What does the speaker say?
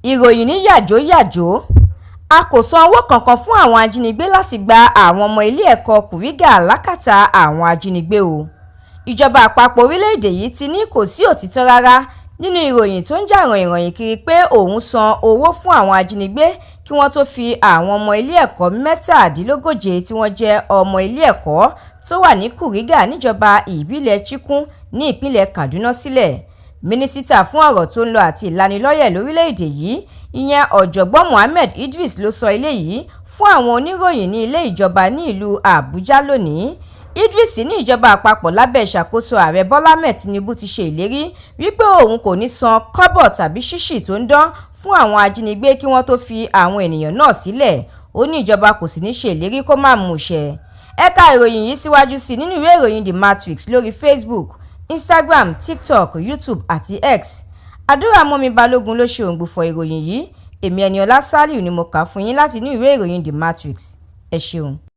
Ìròyìn ní yàjóyàjó, a kò san owó kankan fún àwọn ajínigbé láti gba àwọn ọmọ ilé ẹ̀kọ́ Kuriga lákàtà àwọn ajínigbé o. Ìjọba àpapọ̀ orílẹ̀-èdè yìí ti ní kò sí òtítọ́ rárá nínú ìròyìn tó ń jà ròhìnròhìn kiri pé òun san owó fún àwọn ajínigbé kí wọ́n tó fi àwọn ọmọ ilé ẹ̀kọ́ 37 tí wọ́n jẹ́ ọmọ ilé ẹ̀kọ́ tó wà ní Kuriga níjọba ìbílẹ̀ Chikun ní ìpínlẹ̀ Kaduna sílẹ̀. Mínísítà fún ọ̀rọ̀ tó ń lọ àti ìlanilọ́yẹ̀ lórílẹ̀-èdè yìí, ìyẹn Ọ̀jọ̀gbọ́n Mohammed Idris, ló sọ eléyìí fún àwọn oníròyìn ní ilé ìjọba ní ìlú Àbújá lónìí. Idris ní ìjọba àpapọ̀ lábẹ́ ìṣàkóso Ààrẹ Bọ́lá Ahmed Tinubu ti ṣe ìlérí wípé òun kò ní san kọ́bọ̀ tàbí ṣíṣì tó ń dán fún àwọn ajínigbé kí wọ́n tó fi àwọn ènìyàn náà sílẹ̀. Ó ní ìjọba kò sì ní ṣe ìlérí kó má mú ṣẹ. Ẹ ka ìròyìn yìí síwájú sí i nínú ìwé ìròyìn The Matrix lórí Facebook, Instagram, TikTok, YouTube àti X. Àdúràmọ́mi Balógun ló ṣe òǹgbùfọ̀ ìròyìn yìí. Èmi Ẹniọlá Sálíù ni mo kà á fún yín láti inú ìwé ìròyìn The Matrix. Ẹ ṣeun.